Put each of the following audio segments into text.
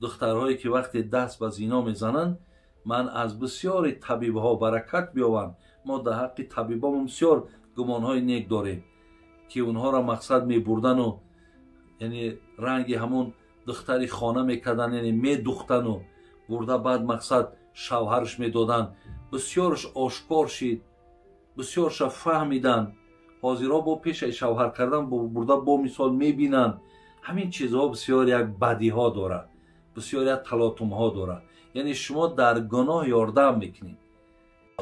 Духтарҳое ки вақте даст ба зино мезананд, ман аз бисёри табибҳо баракат биёвам. Мо дар ҳаққи табибомон бисёр гумонҳои нек дорем, ки онҳоро мақсад мебурдану, яъне ранги ҳамон духтари хона мекардан, яъне медухтану бурда баъд мақсад шавҳарш медоданд. Бисёрш ошкор шид, бисёрша фаҳмиданд. Ҳозирҳо бо пешаи шавҳар кардан бурда бо мисол мебинанд. Ҳамин чизҳо бисёр як бадиҳо дорад, бисёр як талотумҳо дорад. Яъне шумо дар гуноҳ ёрдам мекунед.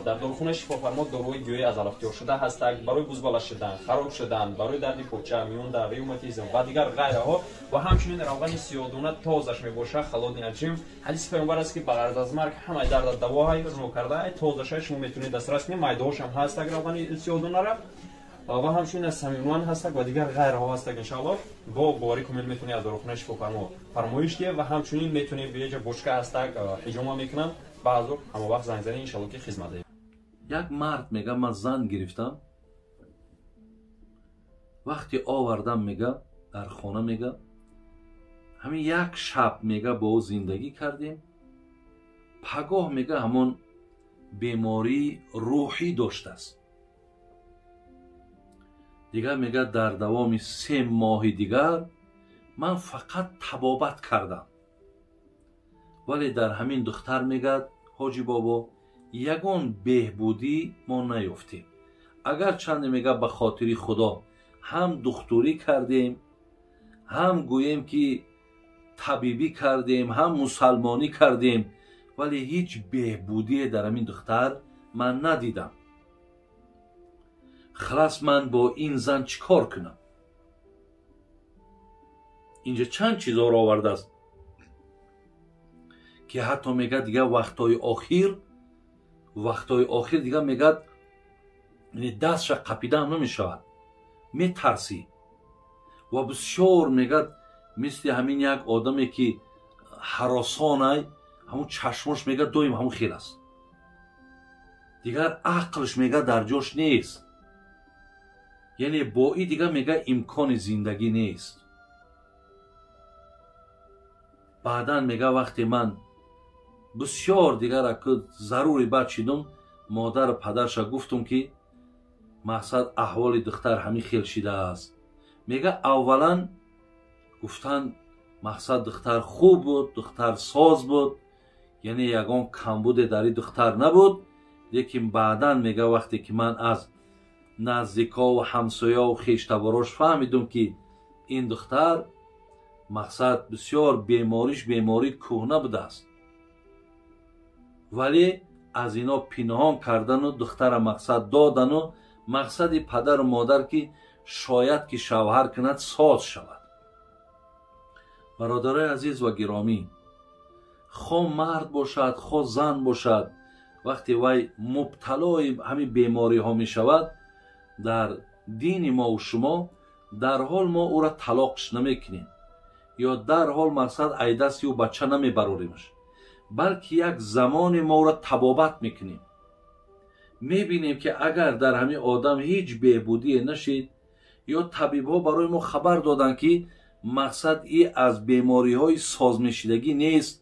Дар дорухонаи шифофармо доруҳои гиёҳӣ аз алафтиёр шуда ҳастанд барои бузбала шудан, хароб шудан, барои дарди поча, миёндар, ревматизм ва дигар ғайраҳо, ва ҳамчунин равғани сиёдона тозаш мебошад, холодный отжим. Ҳадиси паёмбар аст, ки ба ғараз аз марг ҳамаи дарда давоҳай рӯ карда, тозашай шумо метавонед дастрас кунед. Майдаҳошам ҳастак равғани сиёдонара, ва ҳамчунин аз самиман ҳастак ва дигар ғайраҳо ҳастак. Иншааллоҳ бо боварӣ комил метавонед аз дорухонаи шифофармо фармоиш диҳед, ва ҳамчунин метавонед беҷа бочка ҳастак, ҳиҷома мекунанд. Баъзо ҳама вақт занг занед, иншааллоҳ ки хизмат диҳед. Як мард мега, ман зан гирифтам, вақте овардам, мега, дар хона, мега, ҳамин як шаб, мега, бо ӯ зиндагӣ кардем. Пагоҳ, мега, ҳамон бемории рӯҳӣ доштааст. Дигар, мега, дар давоми 3 моҳи дигар ман фақат табобат кардам, вале дар ҳамин духтар, мегӯяд, ҳоҷи бобо, ягон беҳбудӣ мо наёфтем. Агарчанде, мега, ба хотири худо ҳам духтурӣ кардем, ҳам гӯем ки табибӣ кардем, ҳам мусалмонӣ кардем, вале ҳеҷ беҳбудие дар ҳамин духтар ман надидам. Халас ман бо ин зан чӣ кор кунам? Инҷа чанд чизҳоро овардааст, ки ҳатто мегӯяд, дигар вақтҳои охир дигар, мегӯяд, дастша қапидаам намешавад, метарсӣ. Ва бисёр, мегӯяд, мисли ҳамин як одаме ки ҳаросонай, ҳамун чашмош, мегӯяд, доим ҳамун хел аст. Дигар ақлш, мегӯяд, дар ҷош нест. Яъне бо и дигар, мегӯяд, имкони зиндагӣ нест. Баъдан, мегӯяд, вақте ман бисёр дигар зарури бад шидум, модару падарша гуфтум, ки мақсад аҳволи духтар ҳамин хел шидааст. Мега, аввалан гуфтан, мақсад духтар хуб буд, духтар соз буд, яъне ягон камбуде дар ин духтар набуд. Лекин баъдан, мега, вақте ки ман аз наздикову ҳамсояву хештаборош фаҳмидум, ки ин духтар, мақсад, бисёр бемориш бемории кӯҳна будааст, вале аз ино пинҳон кардану духтара, мақсад, додану мақсади падару модар, ки шояд ки шавҳар кунад, соз шавад. Бародарои азиз ва гиромӣ, хо мард бошад, хо зан бошад, вақте вай мубталои ҳамин бемориҳо мешавад, дар дини мову шумо дарҳол мо ӯра талоқш намекунем ё дарҳол, мақсад, айдасти ӯ бача намебароримаш, балки як замоне мо ӯра табобат мекунем. Мебинем, ки агар дар ҳамин одам ҳеҷ беҳбудие нашид ё табибҳо барои мо хабар доданд, ки мақсад и аз бемориҳои созмешидагӣ нест,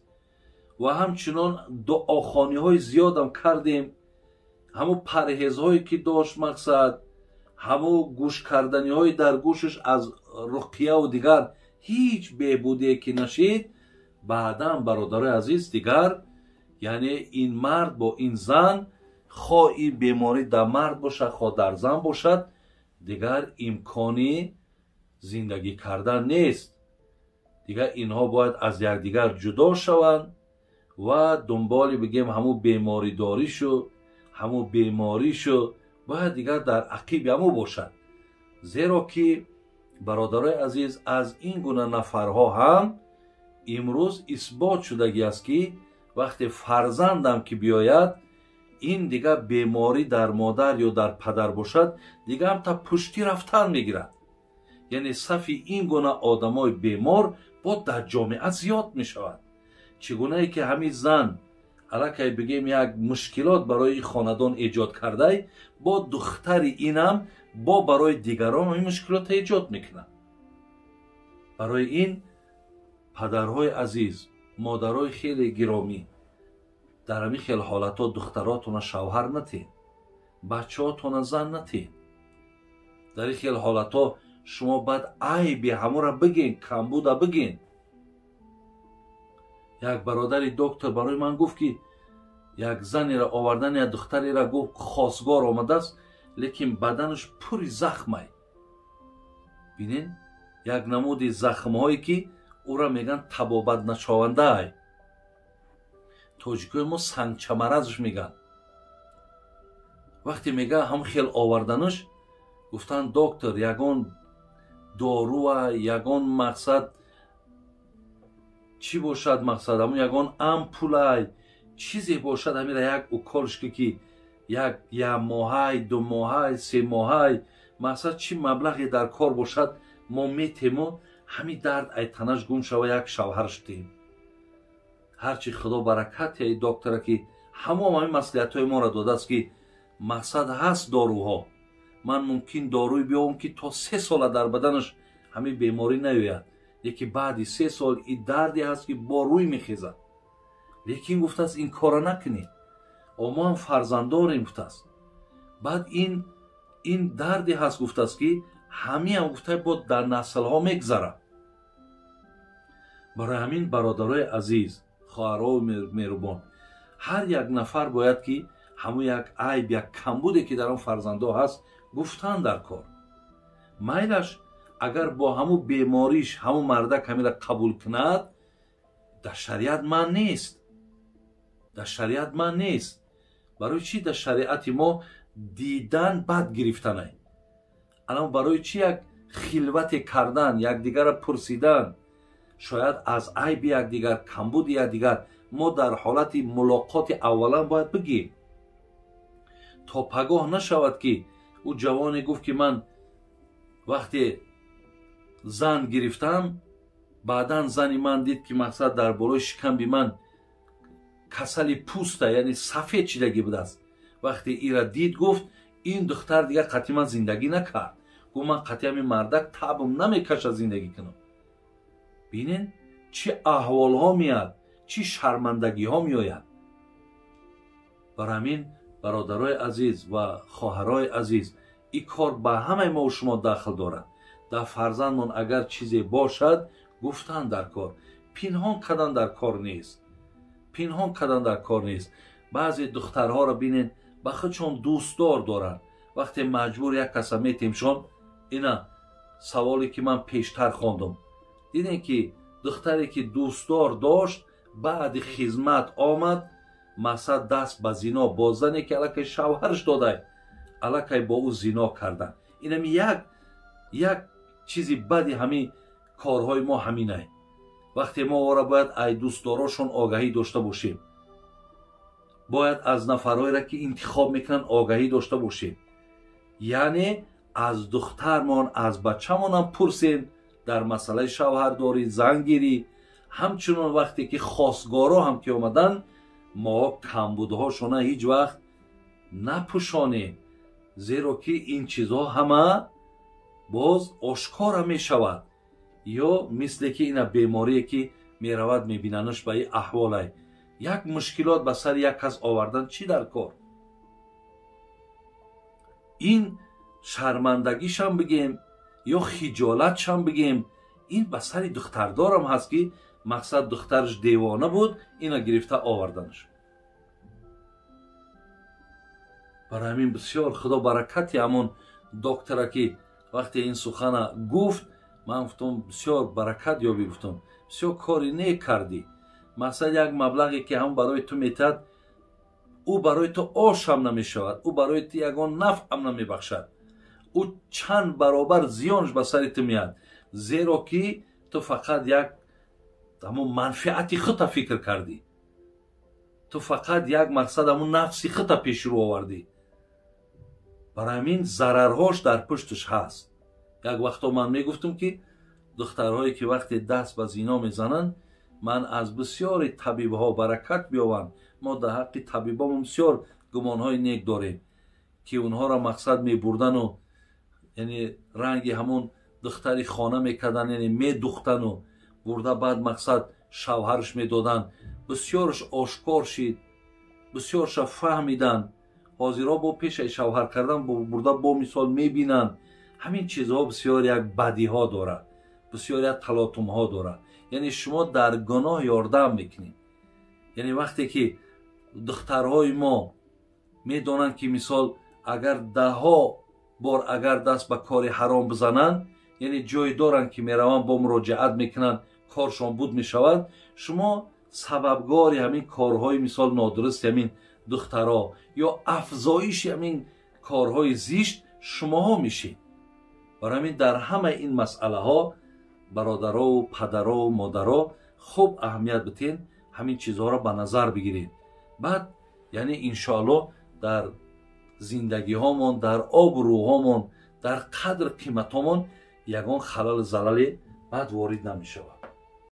ва ҳамчунон дуохониҳои зиёдам кардем, ҳамун парҳезҳое ки дошт, мақсад, ҳамун гӯшкарданиҳои дар гӯшаш аз руқияву дигар ҳеҷ беҳбудие ки нашид, баъдан, бародарои азиз, дигар, яъне ин мард бо ин зан, хо ин беморӣ дар мард бошад, хо дар зан бошад, дигар имкони зиндагӣ кардан нест. Дигар инҳо бояд аз якдигар ҷудо шаванд ва дунболи, бигем, ҳамун беморидоришу ҳамун беморишу бояд дигар дар ақиби ҳамун бошад. Зеро ки, бародарои азиз, аз ин гуна нафарҳо ҳам имрӯз исбот шудагӣ аст, ки вақте фарзандам ки биёяд, ин дигар беморӣ дар модар ё дар падар бошад, дигар ҳам та пуштӣ рафтан мегирад. Яъне сафи ин гуна одамои бемор бо дар ҷомеа зиёд мешавад. Чӣ гунае ки ҳамин зан аллакай, бигем, як мушкилот барои хонадон эҷод кардай, бо духтари инам бо барои дигарон ин мушкилотро эҷод мекунад. Барои ин падарҳои азиз, модарои хеле гиромӣ, дар ҳамин хел ҳолатҳо духтаротона шавҳар натиҳед, бачаҳотона зан натиҳед. Дар ин хел ҳолатҳо шумо баъд айби ҳамонро бигин, камбуда бигин. Як бародари доктор барои ман гуфт, ки як занеро овардан, як духтареро гуфт, хосгор омадааст, лекин баданаш пури захмай. Бинен, як намуди захмҳое ки ӯра мегӯянд табобатнашавандаай. Тоҷикои мо сангчамаразш мегӯянд. Вақте мега ҳам хел оварданаш, гуфтанд: доктор, ягон доруа, ягон мақсад чӣ бошад, мақсад ҳамун ягон ампулай, чизе бошад, ҳамира як уколш ки як моҳай, 2 моҳай, 3 моҳай, мақсад чӣ маблағе дар кор бошад, мо метему, ҳамин дард ай танаш гум шава, як шавҳарш диҳем. Ҳарчи худо баракат яи доктора, ки ҳамом ҳамин маслиҳатҳои моро додааст, ки мақсад ҳаст доруҳо, ман мумкин доруи биёвам, ки то 3 сола дар баданаш ҳамин беморӣ наёяд, лекин баъди 3 сол и дарде ҳаст, ки бо рӯй мехезад. Лекин гуфтааст, ин кора накунед, мо ҳам фарзанддорем, гуфтааст. Баъд ин дарде ҳаст, гуфтааст, ки ҳамиам гуфта бо дар наслҳо мегзарад. Барои ҳамин, бародарои азиз, хоҳарои меҳрубон, ҳар як нафар бояд ки ҳамун як айб, як камбуде, ки дар он фарзандҳо ҳаст, гуфтан дар кор. Майлаш, агар бо ҳамун бемориш ҳамун мардак ҳамира қабул кунад, дар шариат манъ нест, дар шариат манъ нест. Барои чӣ дар шариати мо дидан бад гирифтанай? Ана барои чӣ як хилвате кардан, якдигарро пурсидан, шояд аз айби якдигар, камбуди якдигар мо дар ҳолати мулоқоти аввалан бояд бигем, то пагоҳ нашавад, ки ӯ ҷавоне гуфт, ки ман вақте зан гирифтам, баъдан зани ман дид, ки мақсад дар болои шикамби ман касали пӯста, яъне сафед шидагӣ будааст. Вақте ира дид, гуфт, ин духтар дигар қатъи ман зиндагӣ накард. Гуфт, ман қатъи ҳамин мардак табм намекашад зиндагӣ кунам. Бинен, чӣ аҳволҳо меяд, чӣ шармандагиҳо меояд. Бар ҳамин, бародарои азиз ва хоҳарои азиз, ин кор ба ҳамаи мо шумо дахл дорад. Дар фарзандмон агар чизе бошад, гуфтан дар кор, пинҳон кардан дар кор нест, пинҳон кардан дар кор нест. Баъзе духтарҳоро бинен, ба худшон дӯстдор доранд. Вақте маҷбур як каса метемшон, ина саволе, ки ман пештар хондум, дидем, ки духтаре, ки дӯстдор дошт, баъди хизмат омад, мақсад даст ба зино бо зане, ки аллакай шавҳараш додай, аллакай бо ӯ зино кардан. Инами як чизи бади ҳамин корҳои мо ҳаминай. Вақте мо ора бояд ай дӯстдорошон огаҳӣ дошта бошем, бояд аз нафарҳоеро, ки интихоб мекунанд, огаҳӣ дошта бошем, яъне аз духтармон, аз бачамонам пурсем дар масъалаи шавҳардорӣ, зангирӣ. Ҳамчунон вақте ки хосгоро ҳам ки омаданд, мо камбудҳошона ҳеҷ вақт напӯшонем, зеро ки ин чизҳо ҳама боз ошкора мешавад, ё мисле ки ина беморие, ки меравад, мебинанаш ба ин аҳволай. Як мушкилот ба сари як кас овардан чӣ дар кор? Ин шармандагишам бигем ё хиҷолатшам бигем, ин ба сари духтардорам ҳаст, ки мақсад духтараш девона буд, ина гирифта оварданаш. Барои ҳамин бисёр худо баракати ҳамон доктора, ки вақте ин сухана гуфт, ман гуфтам, бисёр баракат ёбӣ, гуфтам, бисёр кори нек кардӣ. Мақсад як маблағе, ки ҳам барои ту метиҳад, ӯ барои ту ошам намешавад, ӯ барои ту ягон нафъам намебахшад, ӯ чанд баробар зиёнш ба сари ту меяд, зеро ки ту фақат як ҳамон манфиати худта фикр кардӣ, ту фақат як мақсад ҳамон нафси худта пешрӯ овардӣ. Барои ҳамин зарарҳош дар пушташ ҳаст. Як вақто ман мегуфтам, ки духтарҳое, ки вақте даст ба зино мезананд, ман аз бисёри табибҳо баракат биёвам, мо дар ҳаққи табибомон бисёр гумонҳои нек дорем, ки онҳоро мақсад мебурдану Яъне ранги ҳамон духтари хона мекардан, яъне медухтану бурда, баъд мақсад шавҳарш медоданд. Бисёрш ошкор шид, бисёрша фаҳмиданд. Ҳозирҳо бо пешаи шавҳар кардан бурда бо мисол мебинанд. Ҳамин чизҳо бисёр як бадиҳо дорад, бисёр як талотумҳо дорад. Яъне шумо дар гуноҳ ёрдам мекунед. Яъне вақте ки духтарҳои мо медонанд, ки мисол агар даҳҳо бор агар даст ба кори ҳаром бизананд, яъне ҷой доранд, ки мераванд, бо муроҷиат мекунанд, коршон буд мешавад. Шумо сабабгори ҳамин корҳои мисол нодурусти ҳамин духтаро ё афзоиши ҳамин корҳои зишт шумоҳо мешед. Барои ҳамин дар ҳамаи ин масъалаҳо бародарову падарову модаро хуб аҳамият битен, ҳамин чизҳоро ба назар бигиред. Баъд яъне иншоалло дар зиндагиҳомон, дар обрӯҳомон, дар қадр қиматҳомон ягон халалу залале баъд ворид намешавад.